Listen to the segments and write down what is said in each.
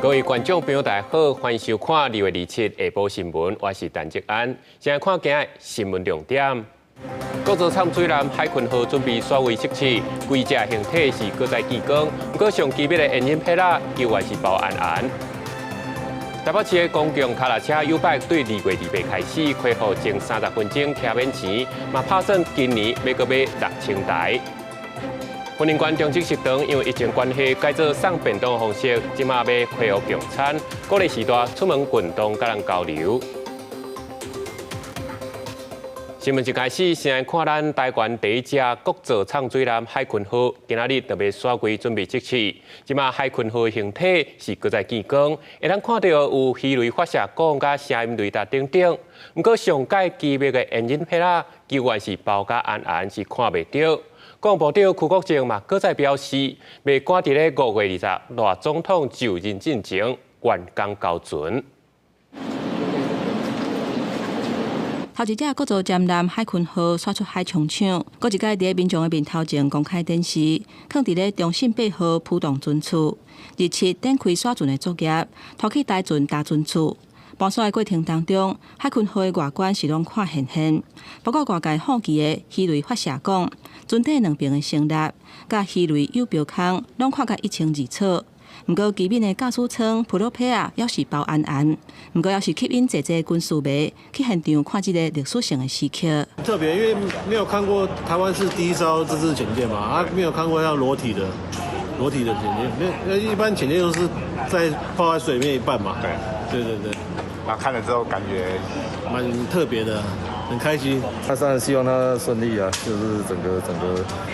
各位觀眾朋友，大家好，歡迎收看2月27下晡新聞，我是陳哲安。先來看今日新聞重點。國造摻水艦海鯤號準備紲位測試，規隻形體是閣再見光，毋過上機密的煙引片仔，猶原是包絚絚。台北市的公共跤踏車YouBike 對2月28開始恢復前30分鐘車免錢，嘛拍算今年欲閣買6000台。雲林縣中正食堂因為疫情關係改做送便當方式，這馬欲恢復供餐，鼓勵序大出門運動佮人交流。新聞一開始，先來看咱台灣第一隻國造摻水艦海鯤號，今仔日特別紲櫃準備測試。這馬海鯤號形體是閣再見光，會當看著有魚雷發射管佮聲音雷達等等。毋過上蓋機密的煙引片仔，猶原是包甲絚絚，是看袂著。國防部長邱國正嘛，閣再表示，袂趕佇咧5月20賴總統就任進前完工交船。頭一隻國造潛艦海鯤號紲出海衝場，閣一擺佇民眾的面頭前公開展示，囥佇咧中信八號浮動船處，27展開紲船的作業，拖去台船大船處。搬紲的過程當中，海鯤號的外觀是攏看現現，包括外界好奇的魚雷發射管、船底兩邊的聲納、佮魚雷誘標孔，攏看甲一清二楚。毋過機密的駕駛艙普羅皮亞猶是包絚絚，毋過猶是吸引濟濟軍事迷去現場看這個歷史性的時刻。特別，因為沒有看過台灣是第一艘自制潛艦嘛，啊，沒有看過像裸體的潛艦，沒，一般潛艦都是在泡在水面一半嘛。對對對對。那看了之後感覺蠻特別的，很開心。他當然希望他順利啊，就是整個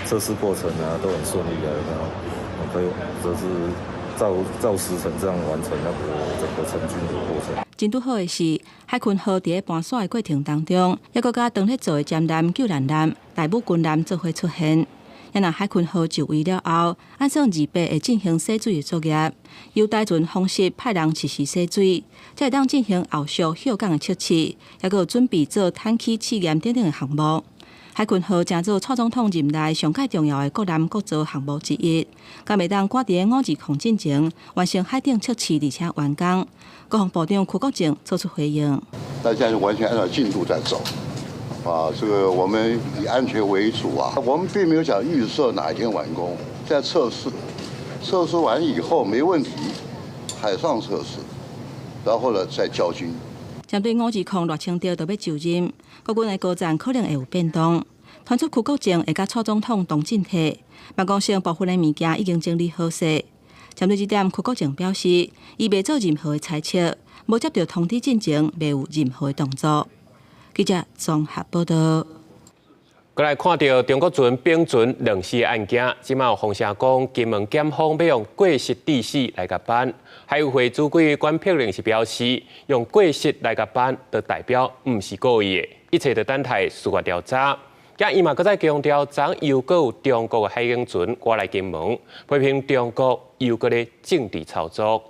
測試過程啊都很順利啊，然後可以就是照時程這樣完成那個整個成軍的過程。真拄好的是，海鯤號佇咧搬紲的過程當中，猶閣佮當咧做的潛艦救難艦、大武軍艦做伙出現。若海鯤號就位了後，按算28會進行洗水的作業，由台船方式派人實施洗水，才會當進行後續歇港的測試，猶閣有準備做坦克試驗等等的項目。海鯤號成做蔡總統任內上蓋重要的國艦國造項目之一，敢會當趕佇咧5/20進前完成海頂測試，而且完工。國防部長邱國正做出回應：大家是完全按照進度在走，啊，這個我們以安全為主啊，我們並沒有講預設哪一天完工，在測試，測試完以後沒問題，海上測試，然後呢再交軍。針對5/20賴清德就欲就任，國軍的高層可能會有變動。傳出邱國正會佮蔡總統同進退，辦公室部分的物件已經整理好勢。針對這點，邱國正表示，伊袂做任何的猜測，無接著通知進前，袂有任何的動作。記者綜合報道。閣來看著中國船丙船兩死案件，這馬有風聲講，金門檢方欲用過失致死來共辦。海委會主委管碧玲是表示，用過失來共辦，就代表毋是故意的，一切就等待司法調查。佮伊嘛閣再強調，昨猶閣有中國的海警船過來金門，批評中國猶閣咧政治操作。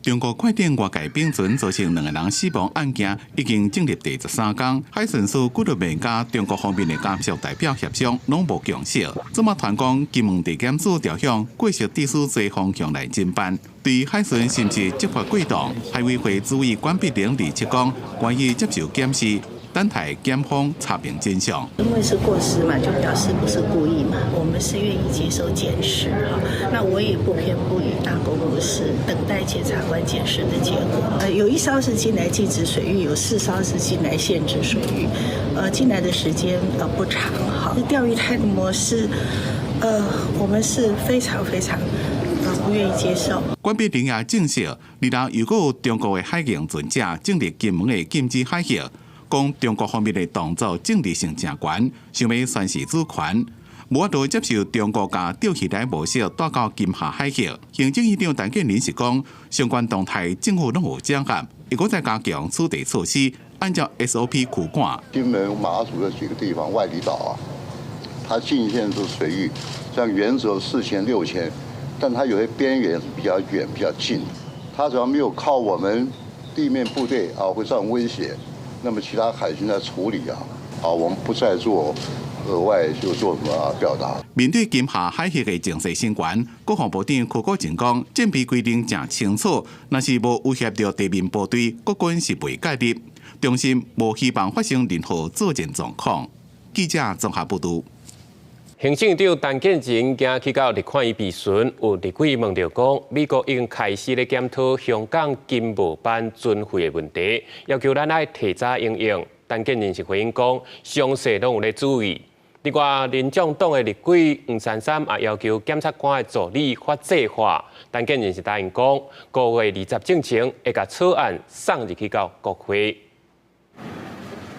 中國快艇外界丙船造成兩个人死亡案件已經進入第13工，海巡署幾落面佮中國方面的監視代表協商，攏無共識。這馬傳講金門地檢署朝向過失致死罪方向來偵辦，對海巡是毋是執法過當？海委會主委管碧玲27講，願意接受檢視，等待檢方查明真相。因為是過失嘛，就表示不是故意嘛。我們是願意接受檢視哈，那我也不偏不倚，大公無私，等待檢察官檢視的結果。有一艘是進來禁止水域，有四艘是進來限制水域。進來的時間不長哈。釣魚台的模式，我們是非常非常不願意接受。管碧玲也證實，二六如果有中國的海警船隻進入金門的禁止海域，講中國方面的動作政治性誠懸，想欲宣示主權，無法度接受中國共釣魚台模式帶到金廈海域。行政院長陳建仁是講，相關動態政府攏有掌握，會閣再加強處置措施，按照 SOP 驅趕。金門、馬祖這幾個地方外離島啊，它禁限制水域，像原則4000、6000，但它有些邊緣是比較遠、比較近，它只要沒有靠我們地面部隊啊，會造成威脅。那麼其他海軍在處理啊，啊，我們不再做額外就做什麼表達。面對金廈海域的情勢升懸，國防部長柯國仁講，戰備規定誠清楚，若是無威脅著地面部隊，國軍是袂介入。中心無希望發生任何作戰狀況。記者綜合報導。行政長陳建仁今去到立法院備詢，有立委問著講，美國已經開始咧檢討香港經貿辦存廢的問題，要求咱愛提早因應。陳建仁是回應講，詳細攏有咧注意。另外，民眾黨的立委黃珊珊也要求檢察官的助理法制化。陳建仁是答應講，5月20進前會共草案送入去到國會。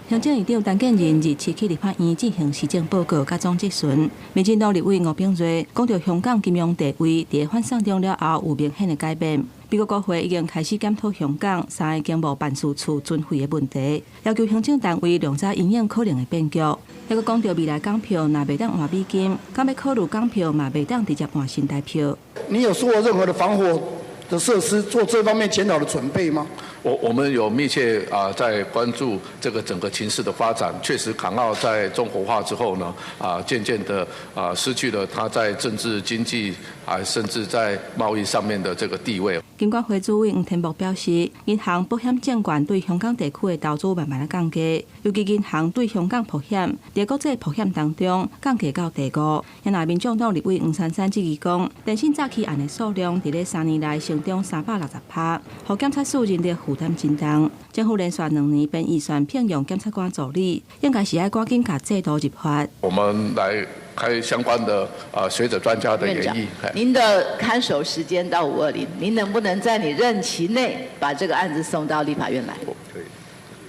行政院長陳建仁27去立法院進行施政報告佮總質詢。民進黨立委吳秉叡講著香港金融地位佇反送中了後有明顯的改變。美國國會已經開始檢討香港三个經貿辦事處存廢的問題，要求行政單位量早因應可能的變局。猶閣講著未來港票若袂當換美金，敢欲考慮港票嘛袂當直接換新台票。你有做任何的防火的設施，做這方面檢討的準備嗎？我們有密切啊在關注這個整個情勢的發展。確實，港澳在中國化之後呢，漸漸的失去了它在政治、經濟啊，甚至在貿易上面的這個地位。金管會主委黃天牧表示，銀行、保險、證券對香港地區的投資慢慢仔降低，尤其銀行對香港曝險，佇國際曝險當中降低到第五。若民眾黨立委黃珊珊質疑講，電信詐欺案的數量佇咧3年內成長360%，予檢察署人力負擔真重。政府連續2年編預算聘用檢察官助理，應該是愛趕緊共制度入法。我們來開相關的學者專家的研議。您的看守時間到520，您能不能在你任期內把這個案子送到立法院來？可以，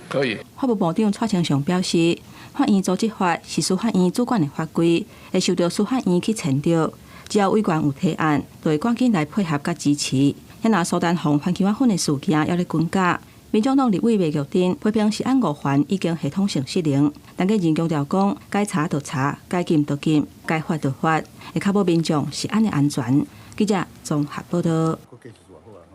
可以。法務部長蔡清祥表示，法院組織法是司法院主管的法規，會受著司法院去遷就。只要委員有提案，就會趕緊來配合佮支持。若蘇丹紅番茄仔粉的事件猶咧滾絞，民眾黨立委麥玉珍批評食安五環已經系統性失靈，陳建仁強調講，該查就查，該禁就禁，該罰就罰，會確保民眾食安的安全。記者綜合報導。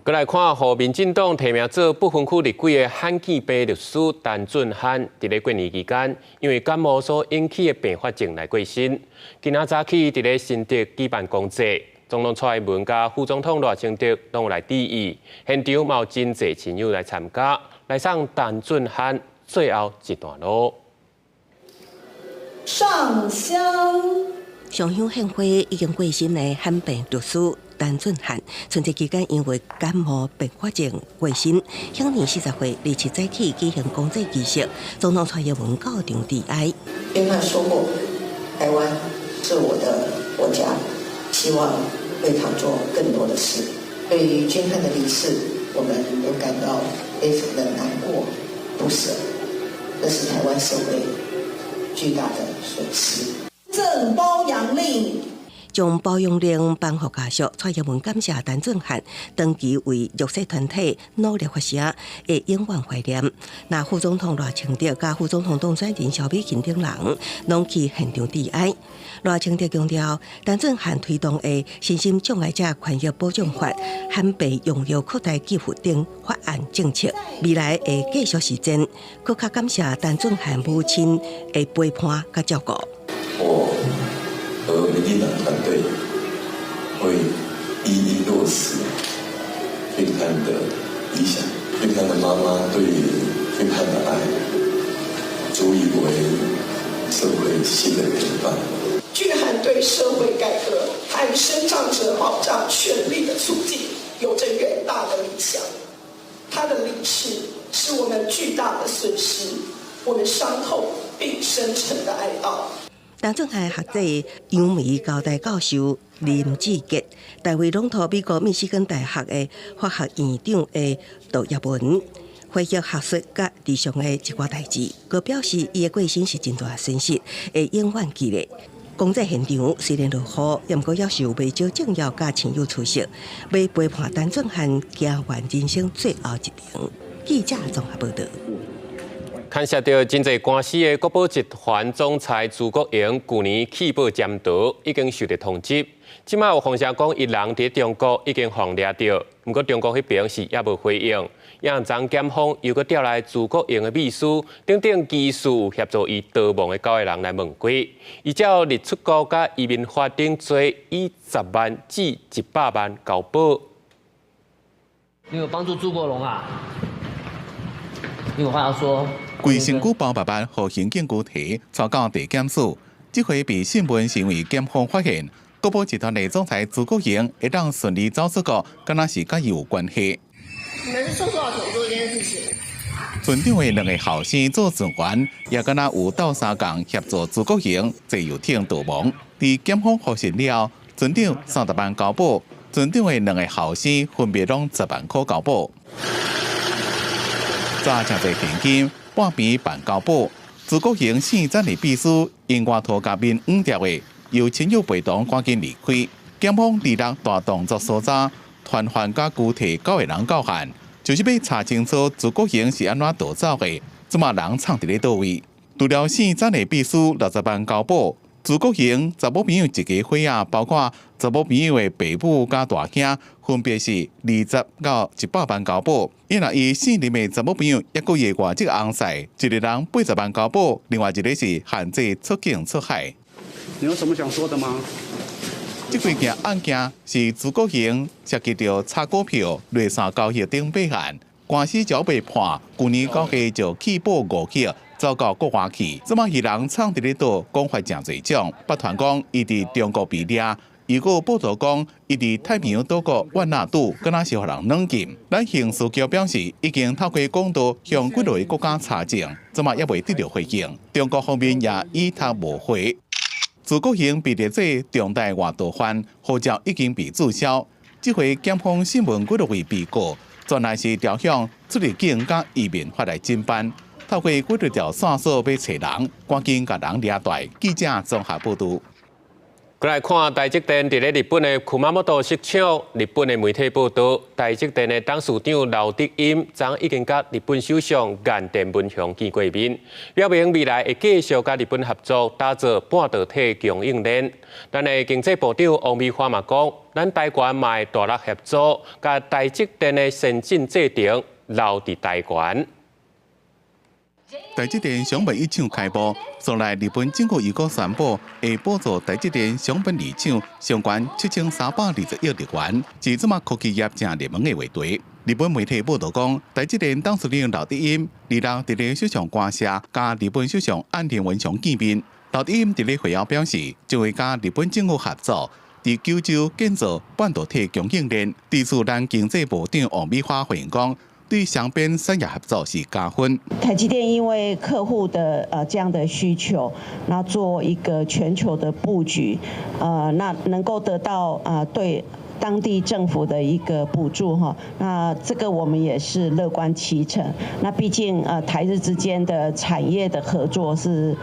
閣來看，予民進黨提名做不分區立委的罕見病律師陳俊翰，佇咧過年期間，因為感冒所引起的併發症來過身。今仔早起佇咧新竹舉辦公祭，總統蔡英文佮副總統賴清德攏有來致意，現場嘛有真濟親友來參加，來送陳俊翰最後一段路。上香，上香獻花已經過身的罕病律師陳俊翰，春節期間因為感冒併發症過身，享年40歲，27早起舉行公祭儀式，總統蔡英文到場致哀。俊翰說過，台灣是我的國家，希望為他做更多的事。對於俊翰的離世，我們都感到非常的難過、不捨，這是台灣社會巨大的損失。贈褒揚令。將褒揚令頒予家屬，蔡英文感謝陳俊翰長期為弱勢團體努力發聲，會永遠懷念。那副總統賴清德佮副總統當選人蕭美琴等人，攏去現場致哀。賴清德強調，陳俊翰推動的身心障礙者權益保障法、罕病用藥擴大給付等法案政策，未來會繼續實踐。閣較感謝陳俊翰母親的陪伴佮照顧。我和民進黨團隊會一一落實俊翰的理想，俊翰的媽媽對俊翰的愛，足以為社會新的典範。俊翰對社會改革和身障者保障權利的促進有着遠大的理想，他的離世是我們巨大的損失，我們傷痛並深沉的哀悼。陳俊翰學者楊梅交大教授林志傑，大衛攏托美國密西根大學的法學院長的杜業文，回憶學術佮日常的一寡代誌，閣表示伊的過身是真大損失，會永遠記得。公祭現場雖然落雨，毋過猶是有袂少政要佮親友出席，欲陪伴陳俊翰行完人生最後一程。記者綜合報導。牽涉著真濟官司的國寶集團總裁朱國榮，舊年棄保潛逃，已經受著通緝。這馬有風聲講，伊人佇中國已經予人掠著，毋過中國彼爿是猶無回應。也昨檢方又閣調來朱國榮的秘書等等疑似協助伊逃亡的九个人來問過。依照日出國佮移民法等罪，以10萬至100萬交保。你有幫助朱國榮啊？你有話要說？規身軀包白白，予刑警拘提，帶到地檢署。這回被訊問是因為檢方發現，國寶集團的總裁朱國榮會當順利走出國，敢若是佮伊有關係。你們是受多少錢做這件事情？船長的兩个後生做船員，也敢若有鬥相共協助朱國榮坐遊艇逃亡。佇檢方複訊了後，船長30萬交保，船長的兩个後生分別攏10萬箍交保。詐誠濟現金，半邊辦交保。朱國榮姓詹的秘書因外套共面黃掉的，由親友陪同趕緊離開。檢方二六大動作搜查，傳喚佮拘提九个人到案，就是欲查清楚朱國榮是按怎逃走的，這馬人藏佇咧佗位。除了姓詹的秘書60萬交保，朱國榮查某朋友一家伙仔，包括查某朋友的爸母佮大兄，分別是20到100萬交保。伊若伊姓林的查某朋友，抑閣伊的外籍翁婿，一个人80萬交保，另外一个是限制出境出海。你有什麼想說的嗎？這幾件案件是朱國榮涉及著炒股票、內線交易等八案，官司繳被判，舊年9月就棄保5億，走到國外去。這馬彼人藏佇咧佗，講法誠濟種，捌傳講伊佇中國被掠，又閣報導講伊佇太平洋島國萬那杜，敢若是予人軟禁。咱刑事局表示，已經透過管道向幾落個國家查證，這馬猶未得著回應。中國方面也倚託無回。朱國榮被列做重大外逃犯，護照已經被註銷。這回檢方審問幾落位被告，全來是調向出入境佮移民法來偵辦。透過幾多條線索欲揣人，趕緊共人掠蹛。記者綜合報導。過來看台積電佇咧日本的熊本設廠，日本的媒體報導，台積電的董事長劉德音昨已經佮日本首相岸田文雄見過面，表明未來會繼續佮日本合作，打造半導體供應鏈。咱的經濟部長王美花嘛講，咱台灣嘛會大力協助，共台積電的先進製程留佇台灣。台積電熊本一廠開幕，昨來日本政府又閣宣布會補助台積電熊本二廠相關7320億日元，是這馬科技業誠熱門的話題。日本媒體報導講，台積電董事長劉德音二六佇咧首相官舍，佮日本首相岸田文雄見面。劉德音佇咧會後表示，將會佮日本政府合作，佇九州建造半導體供應鏈。對此，咱經濟部長王美花回應講，對雙邊產業合作是加分。台積電因為客戶的這樣的需求，那做一個全球的布局，那能夠得到對當地政府的一個補助哈，那這個我們也是樂觀其成。那畢竟台日之間的產業的合作是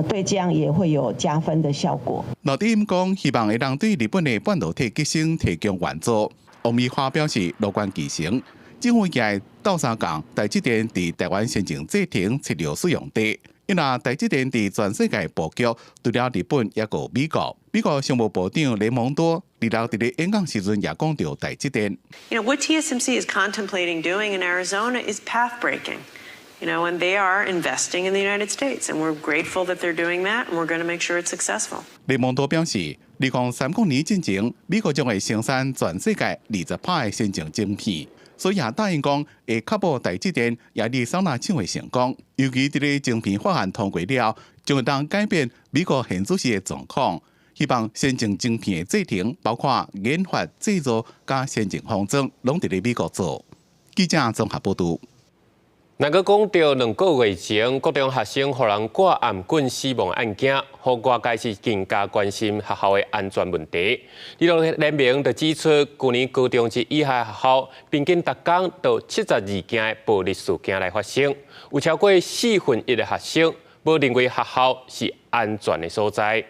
對這樣也會有加分的效果。劉德音講，希望會當對日本的半導體革新提供援助。王美花表示樂觀其成。政府會鬥相共，台積電佇台灣先進製程設留使用地。因為台積電佇全世界布局，除了日本，抑閣有美國。美國商務部長雷蒙多二六佇咧演講時陣也講著台積電。 What TSMC is contemplating doing in Arizona is path breaking. And they are investing in the United States, and we're grateful that they're doing that, and we're going to make sure it's successful. 雷蒙多表示，2030年進前，美國將會生產全世界20%的先進晶片。所以也答應講會確保台積電亞利桑那廠的成功。尤其佇咧晶片法案通過了，將會當改變美國現主時的狀況。希望先進晶片的製程，包括研發、製造佮先進封裝，攏佇咧美國做。記者綜合報導。若閣講著2個月前，國中學生予人掛頷棍死亡案件，予外界是更加關心學校的安全問題。娛樂聯盟就指出，舊年高中及以下學校平均逐工都72件的暴力事件來發生，有超過1/4的學生無認為學校是安全的所在。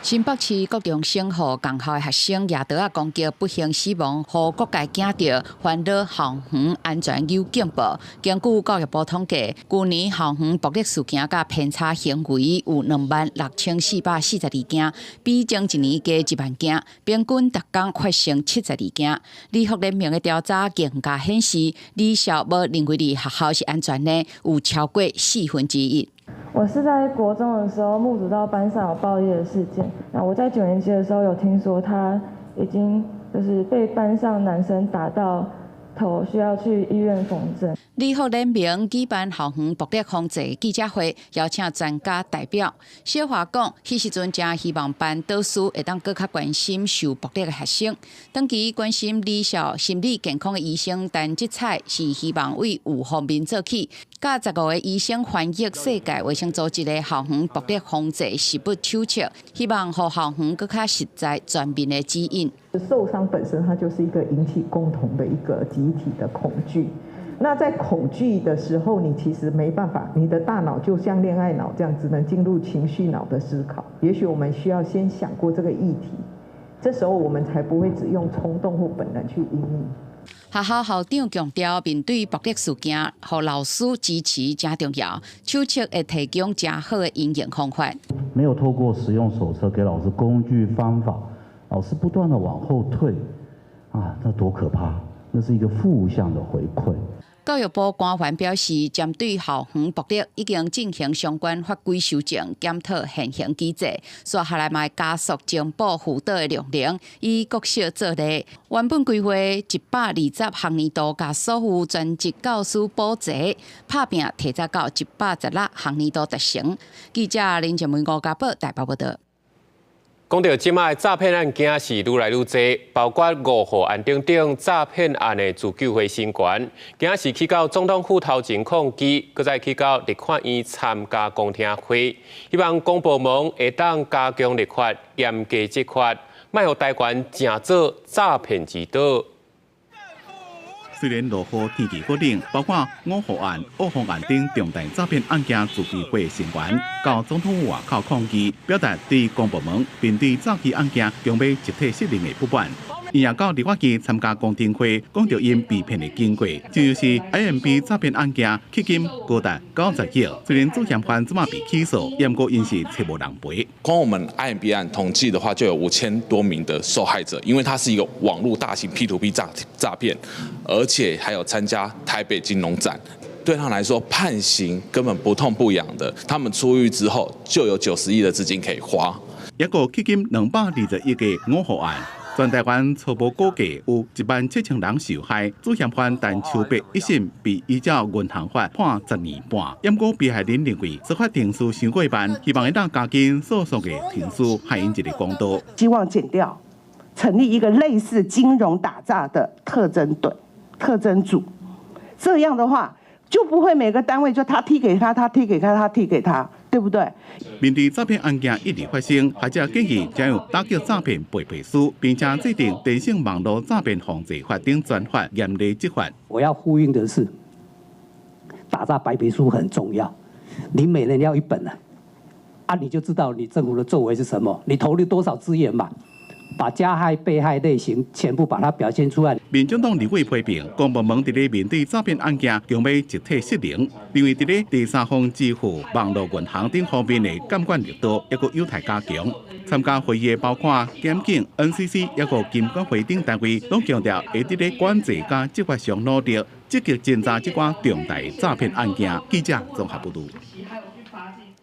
新北市國中生予共校的學生舉刀仔攻擊，不幸死亡，予各界驚著，煩惱校園安全有進步。根據教育部統計，舊年校園暴力事件佮偏差行為有26,442件，比前一年加1萬件，平均逐工發生72件。禮福聯盟的調查更加顯示，女校無認為佇學校是安全的，有超過1/4。我是在國中的時候目睹到班上有暴力的事件。那我在9年級的時候有聽說他已經就是被班上男生打到頭，需要去醫院縫針。禮福聯盟舉辦校園暴力防治記者會，邀請專家代表。小華講，彼時陣誠希望班導師會當閣較關心受暴力的學生。長期關心女校心理健康的醫生陳吉彩是希望為有方面做起，佮15个醫生翻譯世界衛生組織的校園暴力防治實務手冊，希望予校園閣較實在全面的指引。受傷本身，它就是一個引起共同的一個集體的恐懼。那在恐懼的時候，你其實沒辦法，你的大腦就像戀愛腦這樣，只能進入情緒腦的思考。也許我們需要先想過這個議題，這時候我們才不會只用衝動或本能去因應。學校校長強調，面對暴力事件，予老師支持誠重要，手冊會提供誠好的因應方法。沒有透過使用手冊給老師工具方法，老師不斷的往後退，啊，那多可怕！那是一個負向的回饋。教育部官員表示，針對校園暴力已經進行相關法規修正，檢討現行機制，紲下來嘛會加速增補輔導的量能，以國小做例，原本規劃120學年度共所有全職教師補齊，拍拚提早到116學年度達成。記者林靜梅、吳家寶台北報導。講到這擺詐騙案件是愈來愈濟，包括吳浩案等等詐騙案的自救會成員，今仔是去到總統府頭前抗議，閣再去到立法院參加公聽會，希望公部門會當加強立法，嚴格執法，莫予台灣成做詐騙之島。雖然落雨天氣好冷，包括吳浩案、澳豐案等重大詐騙案件自救會成員到總統府外口抗議，表達對公部門面對詐欺案件強欲集體失靈的不滿。𪜶也到立法院參加公聽會，講著𪜶被騙的經過，就是 IMB 詐騙案件，迄今高達90億。雖然主嫌犯這馬被起訴，毋過𪜶是揣無人賠。光我們 IMB 案統計的話，就有5000多名的受害者，因為它是一個網絡大型 P2P 詐騙，而且還有參加台北金融展，對他來說判刑根本不痛不癢的。他們出獄之後就有90億的資金可以花。一個迄今221億的吳浩案。全台灣初步估計有1萬7千人受害，主嫌犯陳秋白一審被依照銀行法判10年半。毋過被害人認為司法程序傷過慢，希望會當加緊訴訟的程序，還𪜶一個公道。希望檢調成立一個類似金融打詐的特偵隊、特偵組，這樣的話就不會每個單位就他踢給他，他踢給他，他踢給他。對不對？面對詐騙案件一直發生，學者建議將有打擊詐騙白皮書，並且制定電信網路詐騙防治法等專法，嚴厲執法。我要呼應的是，打詐白皮書很重要，你每人要一本啊，啊，你就知道你政府的作為是什麼，你投入多少資源嘛。把加害、被害類型全部把它表現出來。民進黨立委批評，公部門佇咧面對詐騙案件，強欲集體失靈，認為佇咧第三方支付、網路銀行等方面的監管力度，抑閣有待加強。參加會議的包括檢警、NCC、抑閣金管會等單位，攏強調會佇咧管制佮執法上努力，積極偵查這寡重大詐騙案件。記者綜合報導。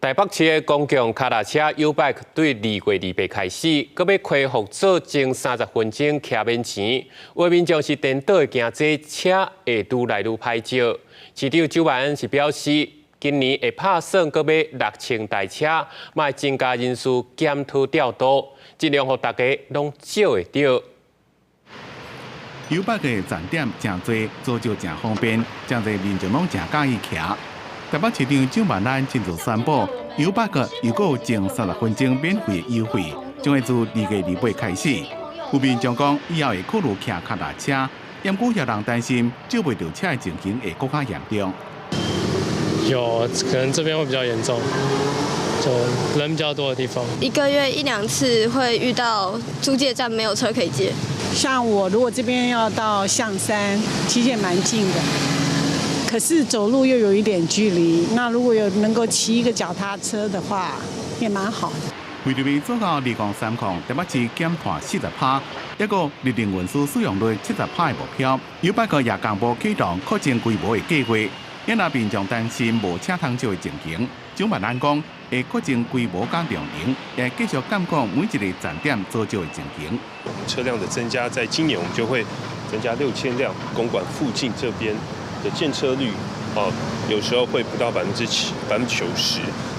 台北市的公共跤踏車 YouBike 對2月28開始，閣欲恢復做前30分鐘騎免錢。有民眾是顛倒會驚這車會愈來愈歹借。市長周萬安是表示，今年會拍算閣買6000台車，嘛會增加人數檢討調度，盡量予大家攏借會著。 YouBike 的站點誠濟，租借誠方便，誠濟民眾攏誠佮意騎。台北市長蔣萬安親自宣布，YouBike 又閣前30分鐘免費優惠，將會自2月28開始。有民眾講，以後會考慮騎跤踏車，毋過也有人擔心借袂著車的情形會閣較嚴重。有可能這邊會比較嚴重，就人比較多的地方。一個月一兩次會遇到租借站沒有車可以借。像我如果這邊要到象山，其實也蠻近的，可是走路又有一點距離。那如果有能夠騎一個腳踏車的話，也蠻好。為了做到2030，台北市減碳40%，抑閣綠能運輸使用率70%的目標，由北個也公布啟動擴增規模的計劃。因若民眾擔心無車通借的情形，蔣萬安講會擴增規模佮量能，也繼續監控每一个站點租借的情形。車輛的增加，在今年我們就會增加6000輛，公館附近這邊的建車率，哦，有時候會不到7%、90%，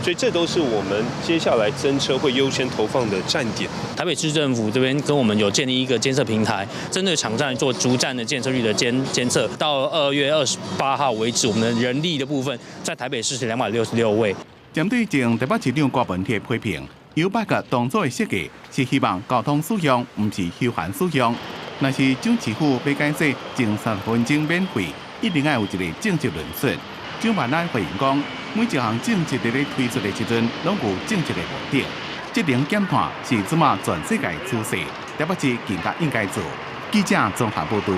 所以這都是我們接下來增車會優先投放的站點。台北市政府這邊跟我們有建立一個監測平台，針對場站做逐站的建車率的監測。到2月28號為止，我們的人力的部分在台北市是266位。針對前台北市長郭文鐵批評，有八個動作的設計是希望交通使用，毋是休閒使用。若是蔣市府欲改制前30分鐘免費，一定愛有一个政策論述。蔣萬安回應講，每一項政策佇咧推出的時陣，攏有政策的目的。節能減碳是這馬全世界趨勢，台北市更加應該做。記者綜合報導。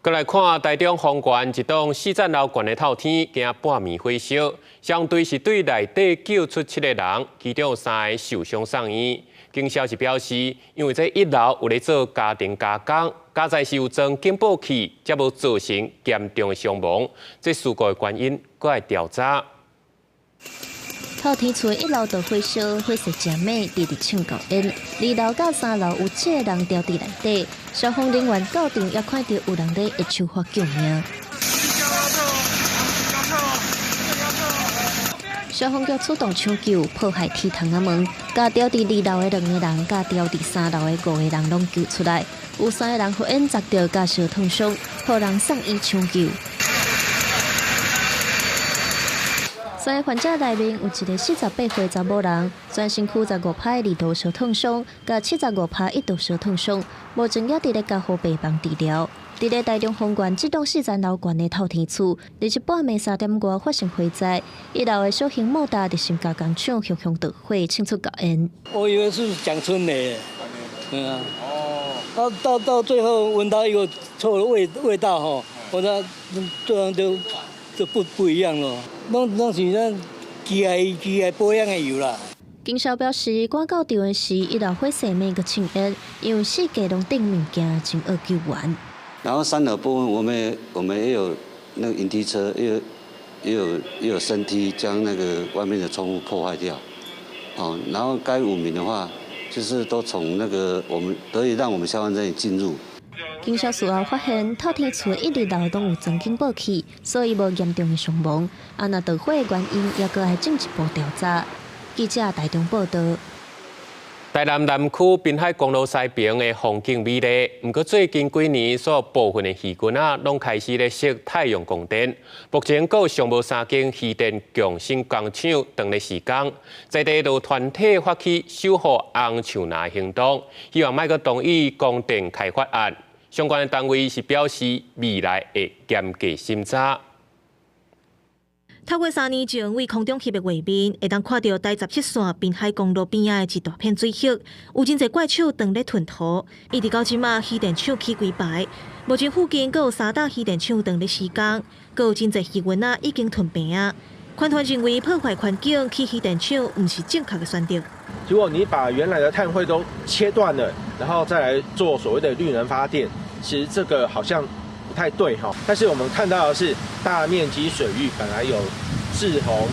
閣來看台中豐原一棟四層樓懸的透天，今半暝火燒，消防隊是對內底救出七个人，其中有三个受傷送院。警消是表示，因為這一樓有咧做家庭加工，佳哉是有裝警報器，才無造成嚴重的傷亡。這事故的原因，閣愛調查。透天厝一樓著火燒，火勢誠猛，直直衝高煙。二樓佮三樓有七個人牢佇內底，消防人員到場也看著有人咧會手發救命。消防局出動搶救，破壞鐵窗仔門，共牢佇二樓的兩个人，佮牢佇三樓的五个人攏救出來。有三个人予煙砸著，佮燒燙傷，予人送醫搶救。三个患者內面有一个48歲查某人，全身軀15%二度燒燙傷，佮75%一度燒燙傷，目前猶佇咧加護病房治療。佇咧台中豐原這棟四層樓懸的透天厝，日半暝3點外發生火災，一樓的小型莫達熱心加工廠熊熊著火，衝出高煙。我以為是蔣春雷，嗯啊，哦，到最後聞到一個臭的味道吼，我說這樣就不一樣咯，攏是咱機械保養的油啦。警消表示，趕到場時，一樓火勢猛閣衝煙，因為四界攏頂物件，真惡救援。然後三樓部分，我們也有那個雲梯車，也有升梯將那個外面的窗戶破壞掉。哦，然後該五名的話，就是都從那個我們得以讓我們消防人員進入。警消事後發現，透天厝一、二樓攏有裝警報器，所以無嚴重的傷亡。啊，若著火的原因，猶閣愛進一步調查。記者台中報導。台南南區濱海公路西邊的風景美麗，毋過最近幾年，所有部分的漁墾仔攏開始咧設太陽光電。目前閣尚無三間漁電共生工廠當咧施工，在地就團體發起守護紅樹林行動，希望莫閣同意光電開發案。相關的單位是表示未來會嚴格審查。透過3年前佇空中翕的畫面，會當看著台17線濱海公路邊仔的一大片水域，有真濟怪手當咧吞塗。一直到這馬，漁電廠起幾排，目前附近閣有三棟漁電廠當咧施工，閣有真濟漁塭仔已經吞平啊。環團認為破壞環境起漁電廠毋是正確的選擇。如果你把原來的碳匯都切斷了，然後再來做所謂的綠能發電，其實這個好像不太對哈。但是我們看到的是大面積水域本來有滯洪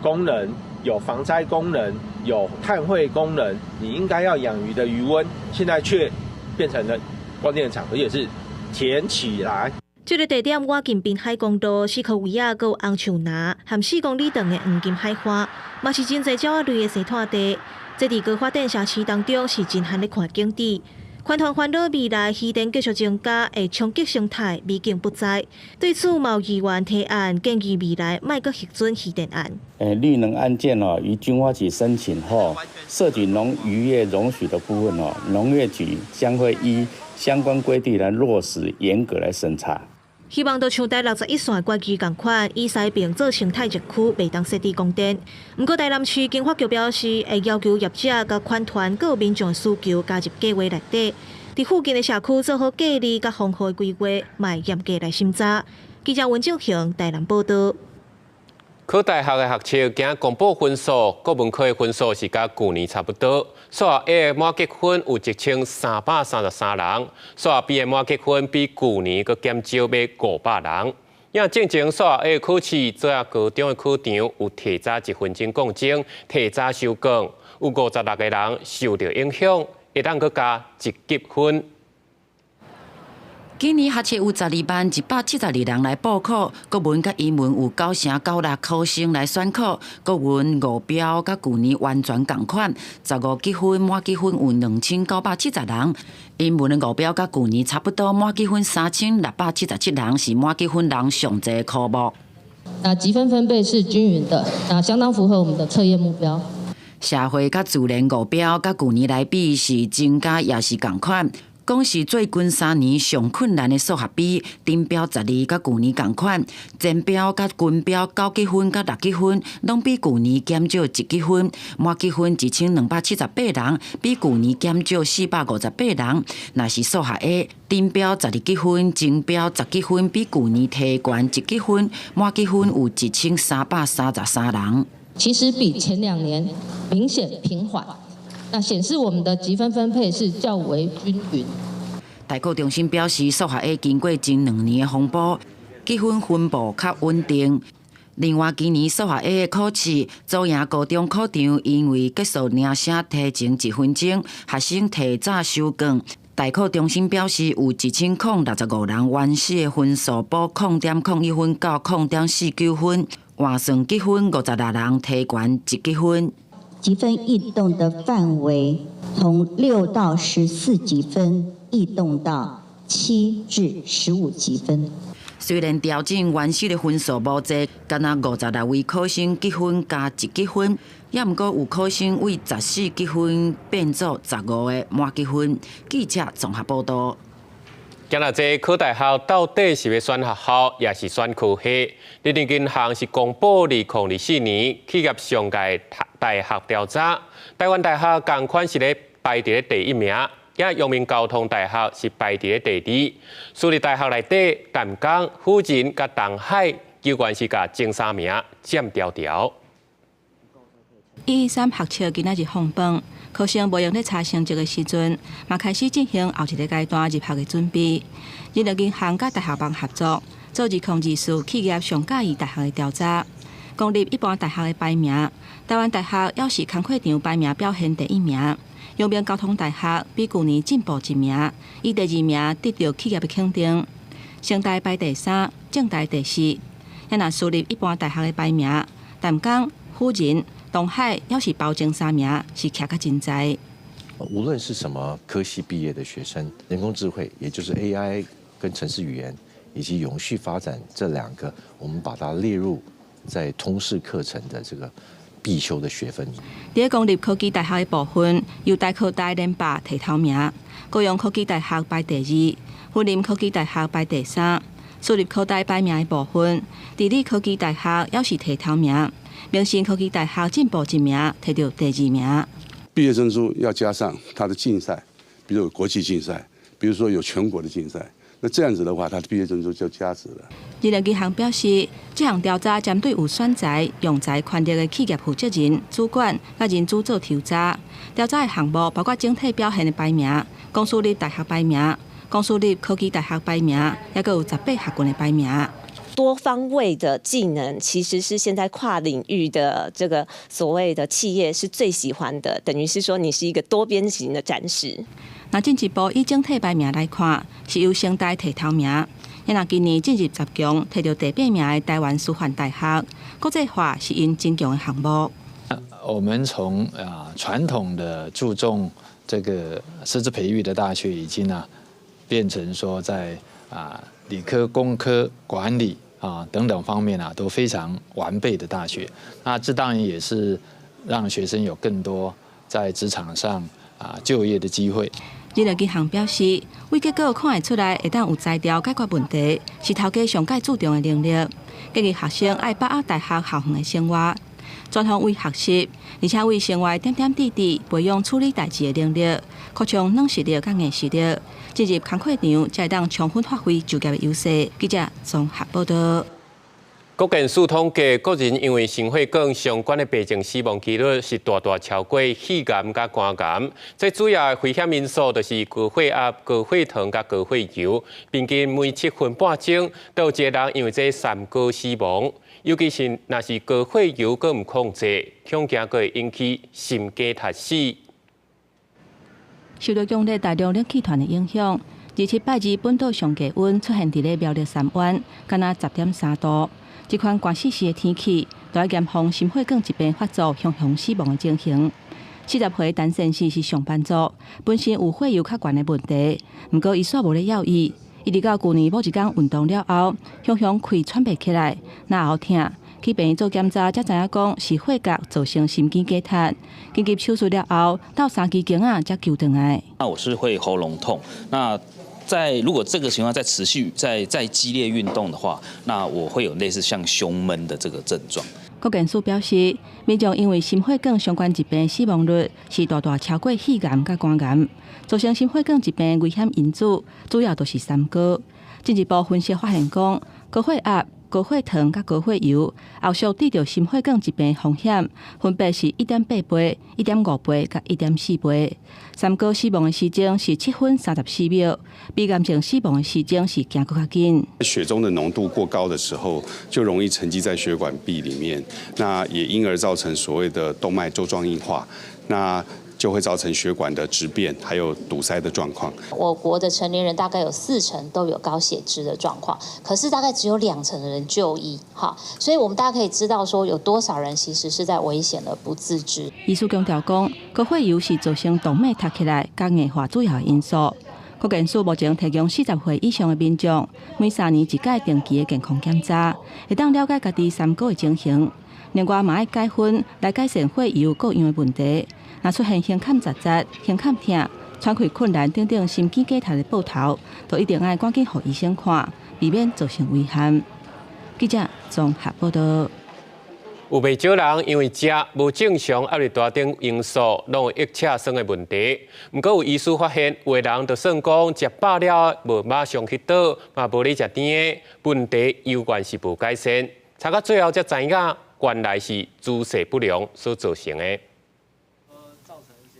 功能、有防災功能、有碳匯功能，你應該要養魚的魚塭，現在卻變成了光電廠，而且是填起來。這个地點倚近濱海公路，四箍圍仔，閣有紅樹林和4公里長的黃金海岸，嘛是真濟鳥仔類的生態地。這佇高發展城市當中是真罕咧看景致。環團煩惱未來漁電繼續增加，會衝擊生態，美景不再。對此，嘛有議員提案建議未來莫閣核准漁電案。綠能案件哦，於軍發局申請後，涉及農漁業容許的部分哦，農業局將會依相關規定來落實，嚴格來審查。希望就像台61線的管區仝款，以西並做生態熱區，袂當設置供電。毋過台南市經發局表示，會要求業者佮環團佮民眾需求加入計畫內底，佇附近的社區做好隔離佮防護規劃，嘛會嚴格來審查。記者溫正雄台南報導。考大學的學測今公布分數，國文科的分數是佮舊年差不多。數學 A 的滿級分有1333人，數學 B 的滿級分比舊年閣減少欲500人。因進前數學 A 考試，左營高中的考場有提早一分鐘降鐘，提早收卷，有56個人受著影響，會當閣加一級分。今年學測有120,172人來報考，國文佮英文有9成96考生來選考，國文五標佮舊年完全仝款，15級分滿級分有2970人，英文的五標佮舊年差不多，滿級分3677人是滿級分人上濟科目。那級分分配是均勻的，那相當符合我們的測驗目標。社會佮自然五標佮舊年來比是增加，抑是仝款。講是最近3年上困難的數學 B，頂標12佮舊年仝款，前標佮均標9級分佮6級分，攏比舊年減少1級分，滿級分1278人，比舊年減少458人。若是數學 A，頂標12級分，前標10級分，比舊年提懸1級分，滿級分有1333人。其實比前2年明顯平緩。那顯示我們的級分分配是較為均勻。大考中心表示，數學 A 經過前2年的風波，級分分布較穩定。另外，今年數學 A 的考試，左營高中考場因為結束鈴聲提前一分鐘，學生提早收卷。大考中心表示，有1065人原始的分數補0.01分到0.49分，換算級分56人提懸1級分。級分異動的範圍從6到14級分異動到7至15級分。雖然調整原始的分數無濟，干焦56位考生級分加1級分，也毋過有考生為14級分變做15個滿級分。記者綜合報導。今仔這考大學到底是欲選學校，抑是選科系？人力銀行是公布2024年企業上蓋大學調查，台灣大學仝款是咧排佇咧第一名，也陽明交通大學是排佇咧第二。私立大學內底，淡江、輔仁佮東海，猶原是共前三名佔牢牢。 113學測今仔日放榜，考生無閒咧查成績的時陣，嘛開始進行後一个階段入學的準備。人力銀行佮大學網合作，做2024企業上佮意大學的調查。公立一般大學的排名，台灣大學猶是工課場排名表現第一名。陽明交通大學比舊年進步一名，以第二名得著企業的肯定。成大排第三，政大第四。若私立一般大學的排名，淡江、輔仁、東海猶是包前三名，是徛較真在。無論是什麼科系畢業的學生，人工智慧，也就是 AI 跟程式語言以及永續發展這兩個，我們把它列入在通識課程的這個必修的學分。佇公立科技大學的部分，由台科大連霸提頭名，高雄科技大學排第二，雲林科技大學排第三。私立科大排名的部分，致理科技大學猶是提頭名，明新科技大學進步一名，提著第二名。畢業證書要加上他的競賽，比如有國際競賽，比如說有全國的競賽，那這樣子的話，他的畢業證書就加值了。人力銀行表示，這項調查針對有選才、用才權力的企業負責人、主管佮人資做調查。調查的項目包括整體表現的排名、公私立大學排名、公私立科技大學排名，抑閣有18學群的排名。多方位的技能，其實是現在跨領域的這個所謂的企業是最喜歡的，等於是說你是一個多邊形的戰士。那進一步以整體排名來看，是由成大提頭名。若今年進入10強，提著第八名的臺灣師範大學，國際化是𪜶真強的項目。我們從啊傳統的注重這個師資培育的大學，已經啊變成說在啊理科、工科、管理啊等等方面啊都非常完備的大學。那這當然也是讓學生有更多在職場上啊就業的機會。日立銀行表示，為結果看會出來會當有才調解決問題，是頭家上蓋注重的能力。建議學生愛把握大學校園的生活，全方位學習，而且為生活點點滴滴培養處理代誌的能力，擴充軟實力佮硬實力，進入工課場才會當充分發揮就業的優勢。記者綜合報道。國健署統計，國人因為心血管相關的病症死亡幾率是大大超過肺癌佮肝癌。這主要的危險因素就是高血壓、高血糖佮高血油。平均每7分半鐘都有一個人因為這三高死亡。尤其是若是高血油閣毋控制，恐驚閣會引起心肌脫死。受到強烈大陸冷氣團的影響，27拜二本島上低溫出現佇咧苗栗三灣，敢若10.3度。這款寒溼溼的天氣，都愛嚴防心血管疾病發作、雄雄死亡的情形。40歲陳先生是上班族，本身有血油較懸的問題，毋過伊煞無咧猶豫，一直到舊年某一工運動了後，雄雄氣喘袂起來，嚨喉疼，去病院做檢查，才知影講是血壓造成心肌梗塞。緊急手術了後，鬥三支弓仔才救轉來。那我是會喉嚨痛，那在如果這個情況再持續、再激烈運動的話，那我會有類似像胸悶的這個症狀。國健署表示，民眾因為心血管相關疾病死亡率是大大超過肺癌佮肝癌，造成心血管疾病危險因子主要就是三高。進一步分析發現講，高血壓、高血糖佮高血油，後續得著心血管疾病風險分別是1.8倍、1.5倍佮1.4倍。三高死亡的時間是7分34秒，比癌症死亡的時間是行閣較緊。血中的濃度過高的時候，就容易沉積在血管壁裡面，那也因而造成所謂的動脈粥狀硬化，那就會造成血管的質變，還有堵塞的狀況。我國的成年人大概有4成都有高血脂的狀況，可是大概只有2成的人就醫，哈，所以我們大家可以知道說，有多少人其實是在危險而不自知。醫師強調講，高血油是造成動脈塞起來佮硬化主要因素。國健署目前提供40歲以上的民眾每3年一擺定期的健康檢查，會當了解家己三高的情形。另外嘛愛改薰來改善血油各樣的問題。若出現胸坎窒窒、胸坎疼、喘氣困難等等心肌梗塞的報頭，都一定愛趕緊予醫生看，避免造成遺憾。記者綜合報道。有袂少人因為食無正常、壓力大等因素，攏有腋赤酸的問題。毋過有醫師發現，有的人就算講食飽了無馬上去倒，嘛無咧食甜的，問題猶原是無改善。查到最後才知影，原來是姿勢不良所造成的。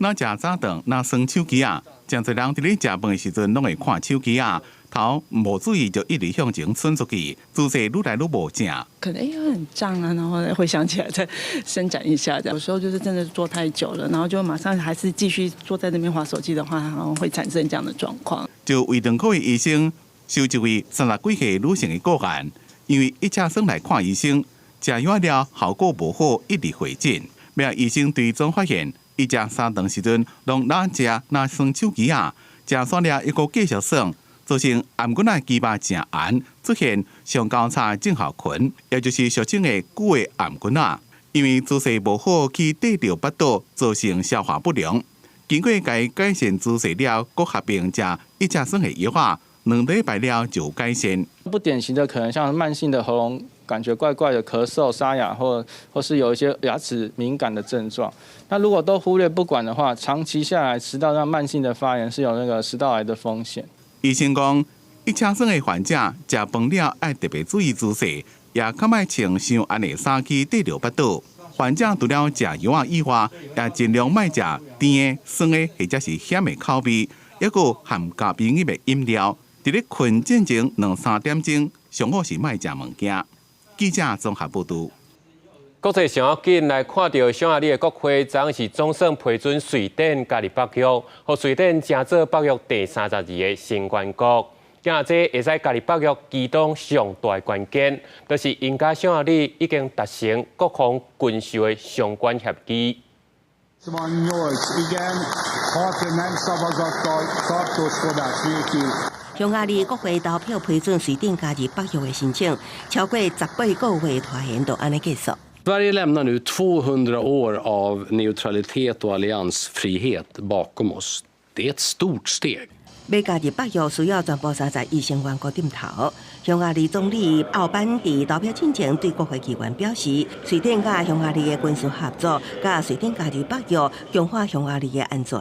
若食早頓，若耍手機仔，誠濟人佇咧食飯的時陣，攏會看手機仔，頭無注意就一直向前伸出去，姿勢愈來愈無正。可能哎呀很脹啊，然後會想起來再伸展一下。有時候就是真的坐太久了，然後就馬上還是繼續坐在那邊滑手機的話，然後會產生這樣的狀況。就胃腸科的醫生收一位30幾歲女性的個案，因為腋赤酸來看醫生，食藥了效果無好，一直回診。尾醫生追蹤發現，伊食三頓時陣，攏若食若耍手機仔，食煞了猶閣繼續耍，造成頷頸仔肌肉誠絚，出現上交叉症候群，也就是俗稱的久的頷頸仔。因為姿勢無好，去綴著腹肚，造成消化不良。經過共伊改善姿勢了，閣合併食腋赤酸的藥仔，2禮拜了就改善。不典型的可能像慢性的喉嚨感覺怪怪的、咳嗽、沙啞，或是有一些牙齒敏感的症狀。那如果都忽略不管的話，長期下來食道上慢性的發炎是有那個食道癌的風險。醫生講，腋赤酸的患者食飯了愛特別注意姿勢，也較莫穿傷絚的衫去綴著腹肚。患者除了食藥仔以外，也盡量莫食甜的、酸的或者是鹹的口味，抑閣含咖啡因的飲料。佇咧睏進前兩三點鐘，上好是莫食物件。記者綜合報導。國際上要緊來看著匈牙利的國會，昨是總算批准瑞典加入北約，予瑞典成做北約第32個成員國。今仔這會使加入北約其中上大的關鍵，就是𪜶佮匈牙利已經達成國防軍售的相關協議。 88 igen, 6 nem szavazattal tartózkodás nélkül. 匈牙利國會投票批准瑞典加入北約的申請，超過18個月拖延就按呢結束。 Sverige lämnar nu 200 år av neutralitet och alliansfrihet bakom oss. Det är ett stort steg. 欲加入北約需要全部31成員國點頭。匈牙利總理奧班佇投票進前對國會議員表示，瑞典佮匈牙利的軍事合作，佮瑞典加入北約，強化匈牙利的安全。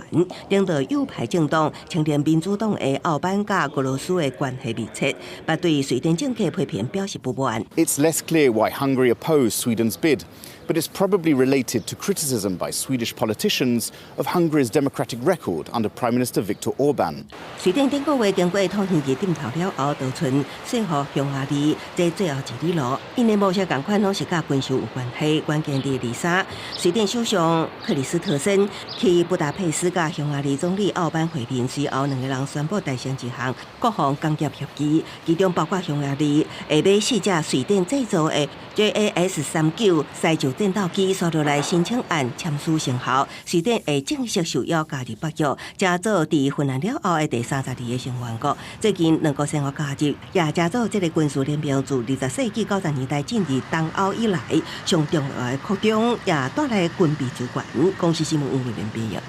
領導右派政黨青年民主黨的奧班佮俄羅斯的關係密切，嘛對瑞典政客批評表示不滿。 It's less clear why Hungary opposed Sweden's bid, but it's probably related to criticism by Swedish politicians of Hungary's democratic record under Prime Minister Viktor Orban. 瑞典頂個月經過土耳其點頭了後，就賰說服匈牙利，這最後一里路，𪜶的模式仝款攏是佮軍事有關係。關鍵佇23，瑞典首相克里斯特森去布達佩斯佮匈牙利總理奧班會面，隨後兩个人宣布達成一項國防工業協議，其中包括匈牙利會買四架瑞典製造的 JAS 39獅鷲戰鬥機，紲落來申請案簽署生效，瑞典會正式受邀加入北約，成做佇芬蘭了後的第32個成員國。最近兩國宣布加入，也成做這个軍事聯盟自20世紀90年代進入東歐以來上重要的擴張，也帶來軍備資源。公視新聞吳慧玲編譯。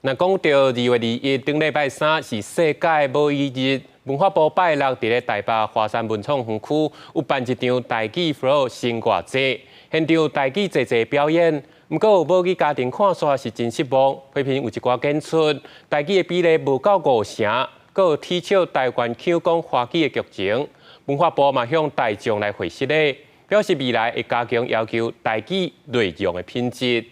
那講到2月21，頂禮拜三是世界母語日，文化部拜六佇咧台北華山文創園區有辦一場台語 flow 生活節，現場台語齊齊表演。毋過有母語家庭看煞是真失望，批評有一寡演出台語的比例無夠五成，閣有恥笑台灣腔講華語的劇情。文化部嘛向大眾來回釋咧，表示未來會加強要求台語內容的品質。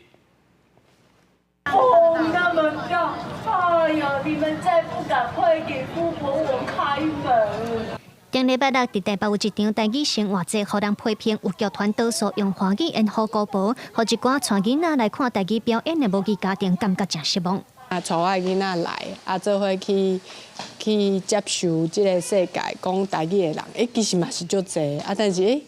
哦，那麼大，哎呀，你們再不趕快給姑婆我開門！頂禮拜六，佇台北有一場台語生活節，予人批評有劇團多數用華語演好古婆，予一寡帶囡仔來看台語表演的母語家庭感覺誠失望。啊，帶我的囡仔來，啊，做伙去接受這个世界講台語的人，欸，其實嘛是足濟，啊，但是欸，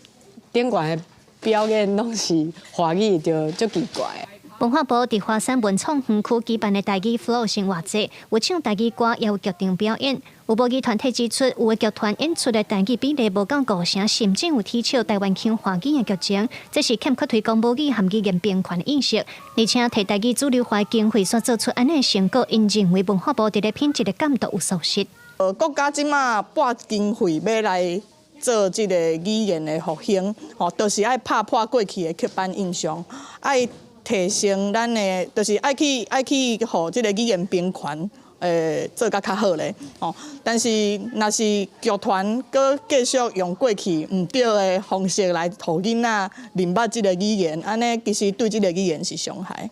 頂懸的表演攏是華語，就足奇怪。文化部佇華山文創園區舉辦的台語 flow 生活節，有唱台語歌，也有劇場表演。有母語團體指出，有的劇團演出的台語比例無夠五成，甚至有恥笑台灣腔華語的劇情，這是欠缺推廣母語和語言平權的意識。而且，提台語主流化經費所做出按呢成果，𪜶認為文化部佇咧品質的監督有疏失。國家這馬撥經費欲來做這个語言的復興，吼，就是愛拍破過去的刻板印象，愛提升咱的，就是愛去予這个語言平權，做甲較好咧，吼。但是，若是劇團閣繼續用過去毋對的方式來予囡仔認捌這个語言，按呢其實對這个語言是傷害。